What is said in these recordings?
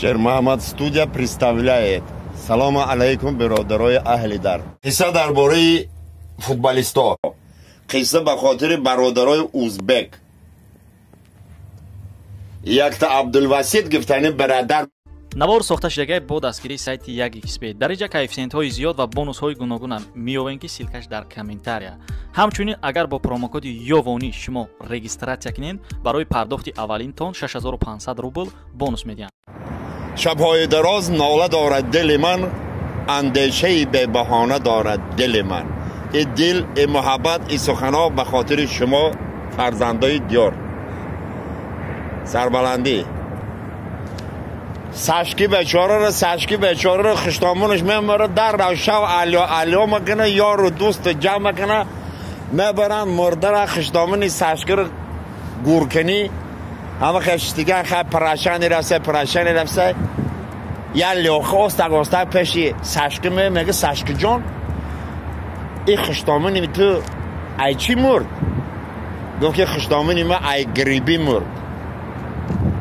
Шермаҳмад студия представляет. Салому алайкум, бародарои аҳли дар. Қисса дар бораи футболистҳо. Қисса ба хотири бародарои узбек. Якта Абдулвасид гуфтани бародар. Навор сохта шудагай бо дастгирии сайти 1xb. Дар инҷа коэффисиентҳои зиёд ва бонусҳои гуногунам меёвем, ки ссылкаш дар комментария. Ҳамчунин агар бо промокоди Ёвонӣ шумо регистратсия кунед, барои пардохти аввалинтон 6500 рубл бонус медиҳанд. Шабҳои дароз нола дорад дили ман, андешаи бебаҳона дорад дили ман. И дил, и муҳаббат, и суханҳо ба хотири шумо, фарзандои диёр. Сарбаландӣ. Сашки бечораро, Сашки бечораро хуштомонаш мемара, дар шав алё алё мекуна, ёру дӯсту ҷамъ мекуна, мебаранд мурдара хуштомони Сашкиро гуркунӣ. Ҳама хештиган хай парашани рафса, парашани рафса. Я лёха остак остак пеши Сашки мега, Сашки ҷон, и хуштомони ту ай чӣ мурд? Гуфт ки хуштомони ма ай грибӣ мурд.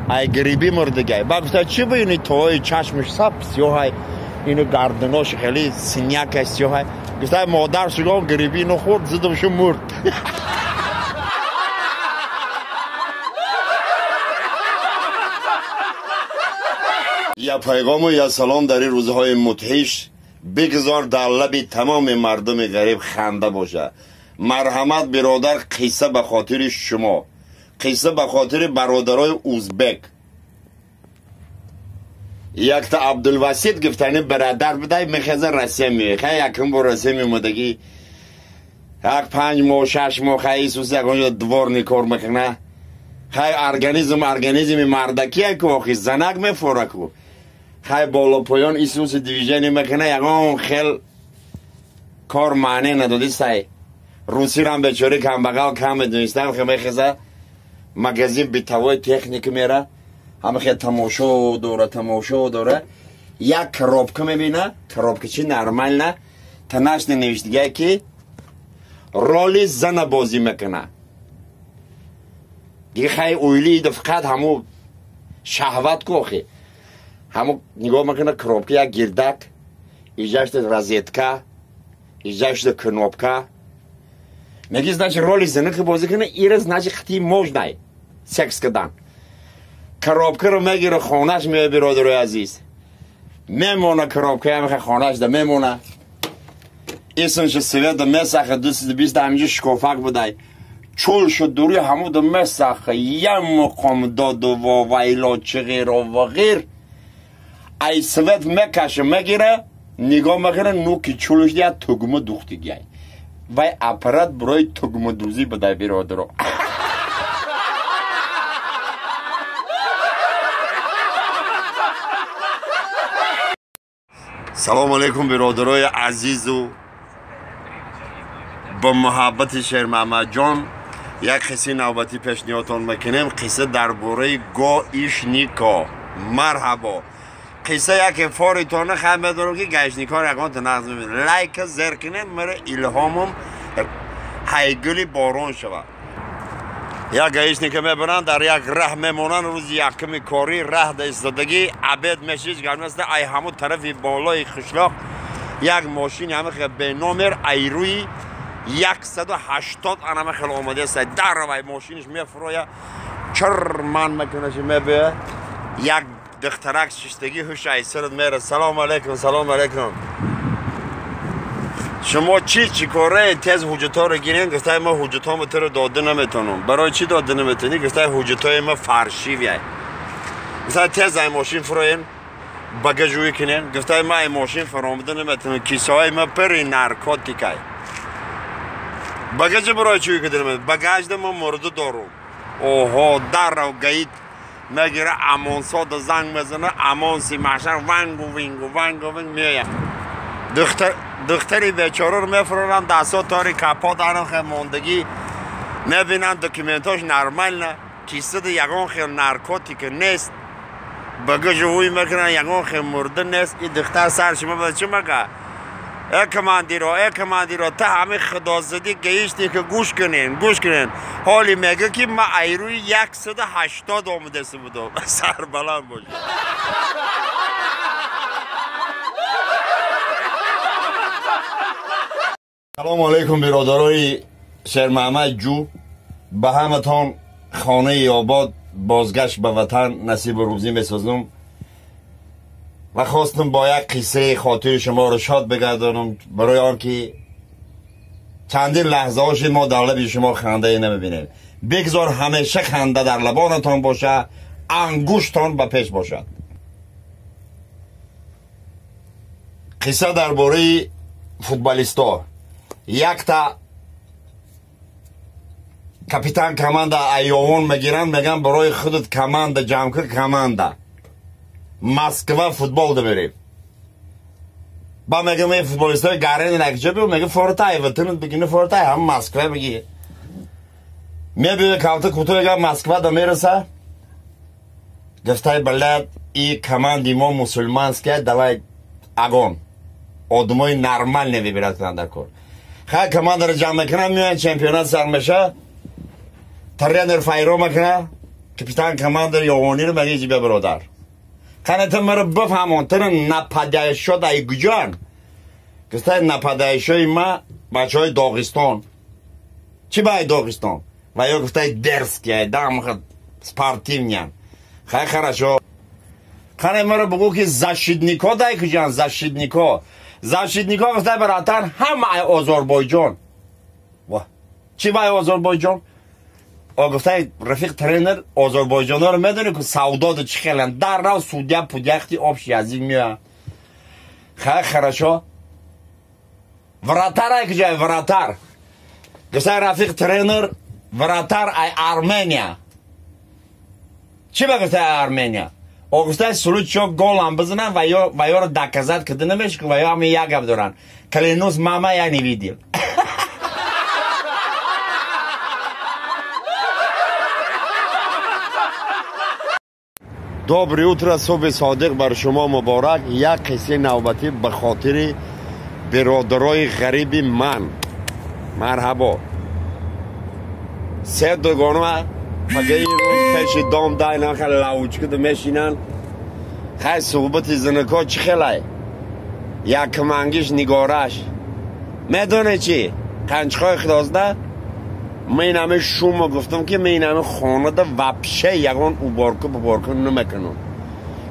Ай грибӣ мурдагай. Ба гуфта чӣ бу ини тои чашмаш сап сиёҳай, ину гардинош хеле синяка сиёҳай. Гуфта модар шугон грибӣ ину хӯрд, зидамшу мурд. Я пайғому я салом дар ин рӯзҳои мудҳиш бигзор дар лаби тамоми мардуми ғариб ханда бошад. Марҳамат биродар, қисса ба хотири шумо. Қисса ба хотири бародарои узбек. Якта Абдулвасид гуфтани бародар будай, мехеза Россия меояд. Хай якум бор Россия меомадагӣ. Як 5 моҳ, 6 моҳ хай Исус ягонҷо дворни кор мекуна. Хай организми мардакия ку охи занак мефора ку. Хай боло поён Исуси движение мекуна, ягон хел кор маъне надоди сай. Русирам бечори камбағал кам медонистам, хе мехеза магазин битавои техника мера, ҳама хел тамошо дора, тамошо дора. Як коробка мебина, коробка чи нормально, танаш нанавиштагае ки роли зана бозӣ мекуна. Дига хай оилиида фақат ҳаму шаҳват ку охи. Ҳаму нигоҳ мекуна коробка як гирдак, иҷашта розетка, иҷашта кнопка. Меги значит роли зана ки бозӣ куна, ира значит хати можнай секс кардан. Коробкаро мегира хонаш меояд, биродарои азиз. Мемона коробка, ҳамаха хонаш да мемона. Исмша света месаха, 220 ҳаминҷо шикофак будай. Чул шуд дури ҳамуда месаха, я муқом доду во вайло чиғиро ва ғир. Ай свет мекаша мегира, нигоҳ мекуна, нуки чулш я тугма духтигай. Вай аппарат барои тугмадӯзӣ будай, биродаро. Салому алайкум, биродарои азизу бо муҳаббати Шермаҳмадҷон як қиссаи навбатӣ пешниҳодтон мекунем. Қисса дар бораи гаишнико. Марҳабо. Қисса яке форитона хай медорам ки гаишникор ягон нағз мебинад. Лайка зер кунед, мара илҳомам ҳайгули борон шавад. Як гаишника мебаранд, дар як раҳ мемонанд, рӯзи якуми корӣ раҳ да истодагӣ, обед мешиш, гап нест, ай ҳамун тарафи болои қишлоқ як мошини ҳама хел беномер ай рӯи 180 анама хел омадааст. Даравай мошиниш мефуроя, чир ман мекунаш мебия. Як духтарак шиштагӣ ҳуш ай сарат мера. Салом алайкум, салом алайкум. Шумо чӣ чӣ корае тез ҳуҷҷатҳоро гирен? Гуфтаи ма ҳуҷҷатҳомо туро дода наметавонам. Барои чӣ дода наметавонӣ? Гуфтаи ҳуҷҷатҳои ма фаршивяй. Гуфтаи тез ай мошин фуроен, багажӯӣ кунен. Гуфтаи ма ай мошин фаромада наметавонам, кисаҳои ма пури наркотикай. Багажа барои чӣ кунем? Багажда ма мурда дорум. Оҳо, дарав гаид мегира, амонсода занг мезана, амонси маҳшар вангу вингу вангу винг меояд. Духтари бечораро мефуроранд, дастҳо тори капот анам хел мондагӣ, мебинанд документҳош нормально, кисада ягон хел наркотика нест, багажу ҳуй мекунанд, ягон хел мурда нест. И духтар сар шума ба чӣ мага? Э командиро, э командиро, та ҳамин худозадӣ гаишника гӯш кунен, гӯш кунен. Ҳоли мега ки ма ай рӯи 180 омадаста будам. Сарбаланд бошед. Салому алейкум биродарои Шермаҳмад ҷӯ, ба ҳаматон хонаи обод, бозгашт ба ватан насибу рӯзӣ месозам ва хостам бо як қиссаи хотири шуморо шод бигардонам, барои он ки чандин лаҳзаҳо шид мо дар лаби шумо хандае намебинем. Бигзор ҳамеша ханда дар лабонатон бошад, ангуштон ба пеш бошад. Қисса дар бораи футболистҳо. Якта капитан команда айёвон мегиранд, мегӯянд барои худат команда ҷамъ кун, команда Москва футбол даберем. Ба мегӯям ин футболистҳои гарени накҷа биё, мегӯ фортай ватанат бигини фортай ҳам Москва мегӣ. Мебиёи калта кӯтоҳ мегӯям Москва да мераса. Гуфтай блядь, и команди мо мусулманская, давай огонь. Одамои нормальне выбирать кунанд дар кор. Хай командаро ҷамъ мекунанд, меоянд чемпионат сар меша. Тренер файро мекунад, капитан командаро ёвониро мегӯ иҷи бия бародар. Қане ту маро бифаҳмон, туро нападаишо дай куҷоанд? Гуфтай нападаишои ма бачаҳои Доғистон. Чӣ баи Доғистон? Ва ё гуфтай дерзкие, дамха спортивнян. Хай хорошо. Қане маро бугӯ ки защитнико дай куҷоанд, защитнико. Защитнико гуфтай братан ҳама ай Озарбойҷон. Чӣ баи Озарбойҷон? О гуфтай рафиқ тренер озарбойҷонҳоро медонӣ ку савдоду чӣ хеланд, дар рав судья пудяхти общий язык меоянд. Хай хорошо. Вратар ай куҷои вратар? Гуфтай рафиқ тренер вратар ай Армения. Чӣ ба гуфтай Армения? О гуфтай случаё голам бизананд ва ёро доказать кида намешавад, ва ё ҳама як гап доранд. Клянусь мама, я не видел. Доброе утро, субҳи содиқ бар шумо муборак. Як қиссаи навбатӣ ба хотири биродарои ғариби ман. Марҳабо. Се дугона пагаи рӯз пеши дом дай наха лавучкида мешинанд. Хай суҳбати зинако чӣ хелай? Якмангиш нигораш. Медонед чӣ? Қанчиқои худозда ман ин ҳама шумо гуфтам ки ман ин ҳама хонада вообще ягон уборка буборка намекунам.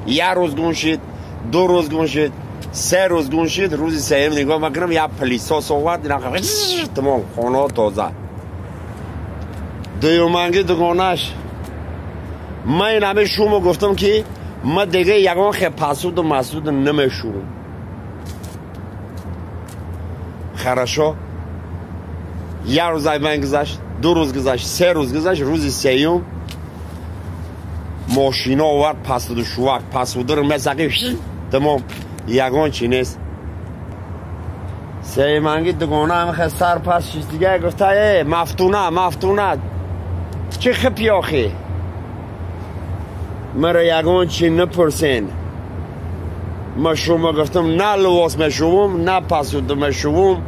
Як рӯз гум шид, ду рӯз гум шид, се рӯз гум шид, рӯзи сеюм нигоҳ мекунам, як пылесос овард, тамом хонаҳо тоза. Дуюманги дугонаш ман ин ҳама шумо гуфтам ки ман дига ягон хе пасуду масуду намешӯрам. Хорошо. Як рӯз ай ман гузашт, ду рӯз гузашт, се рӯз гузашт, рӯзи сеюм мошино овард пасуду шувак, пасудро месақи, тамом, ягон чӣ нест. Сеюманги дугона ҳамихе сар пас шист, дига гуфта э мафтуна, мафтуна, чӣ хипи охи? Маро ягон чӣ напурсен. Ма шумо гуфтам на либос мешувум, на пасуду мешувум,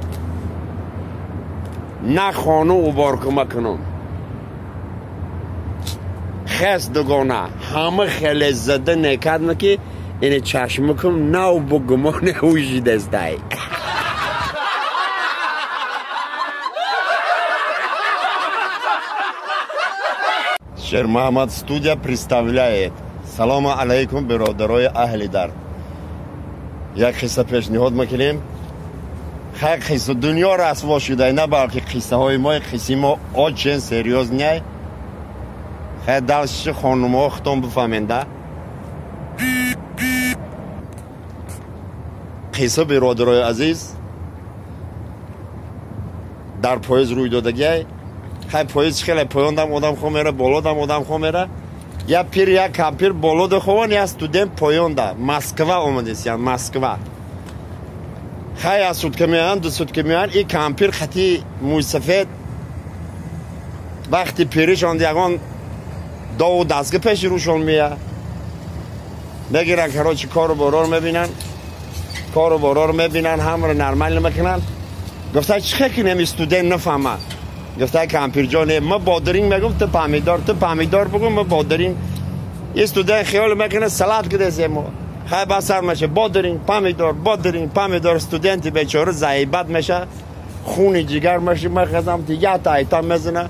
на хону уборка мекунам. Хес дугона ҳама хеле зада некардна ки ине чашмакам нав бо гумоне ужидестай. Шермаҳмад студия представляет. Салому алайкум биродарои аҳли дард. Як қисса пешниҳод мекунем. Хай қисса дунё расво шуда, на балки қиссаҳои мо, қиссаи мо очень серьёзный. Хай дальше хонумҳо худтон бифаҳменда. Қисса биродарои азиз дар поезд рӯй додагиай. Хай поезд хеле поёндам одам хо мера, болодам одам хо мера. Я пир, я кампир болода хован, я студент поёнда. Москва омадесян, Москва. Хай аз сутка меоянд, ду сутка меоянд, и кампир хати мӯйсафед вақти пиришон ягон дову дастга пеши рӯшон мея. Мегиранд, короче, кору борор мебинанд. Кору борор мебинанд, ҳамаро нормально мекунанд. Гуфта чӣ хел кунем, студент нафаҳмад. Гуфта кампирҷон, ма бодиринг мегум, ту помидор, ту помидор бугум, ма бодиринг. И студент хиёл мекунад салат кидесемо. Хай ба сар меша, бодиринг, помидор, бодиринг, помидор. Студенти бечора заибат меша. Хуни ҷигар меши мехезам, дига тайта мезана.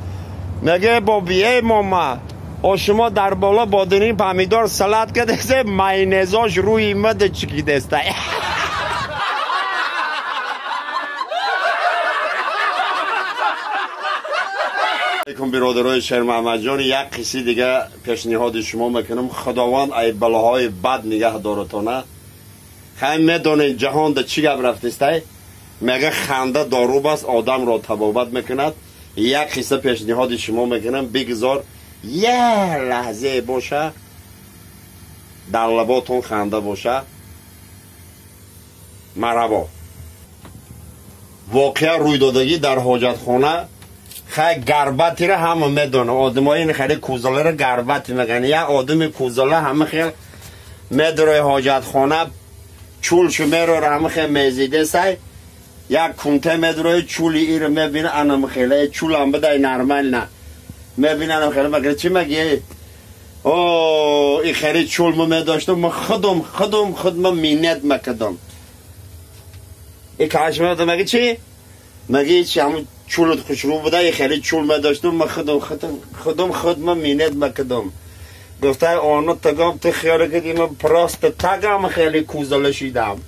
Меге бобие мома, о шумо дар боло бодини помидор салат кардесе, майонезош рӯи мада чикидеста. Алейкум биродарои Шермаҳмадҷон, як қисси дига пешниҳоди шумо мекунам. Худованд ай балоҳои бад нигаҳ доратона. Хай медонед ҷаҳонда чӣ гап рафтистай? Мега ханда доруб аст, одамро табобат мекунад. Як қисса пешниҳоди шумо мекунам, бигзор як лаҳзае боша, дар лаботон ханда боша. Марҳабо. Воқеа рӯйдодагӣ дар ҳоҷатхона. Хай гарбатиро ҳама медона. Одамои ин хеле кузаларо гарбати мегӯянд. Як одами кузала ҳама хел медарои ҳоҷатхона, чулшу мерора, ҳама хел мезидесай. Як кунте медарои, чули иро мебина, анам хеле чулам бидай нормально. Мебина анам хеле мегӯяд, чӣ мегӯӣ? О, и хеле чул мо медоштам, мо худум худум худма миннат мекардам. И каш медодам, мегӯ чӣ? Мегӯ чи ҳамун чулут хушрӯ буда, и хеле чул медоштам, ма худум худум худма миннат мекардам. Гуфтай оно тагам, ту хиёл кардӣ, ман просто тагам хеле кузала шидам.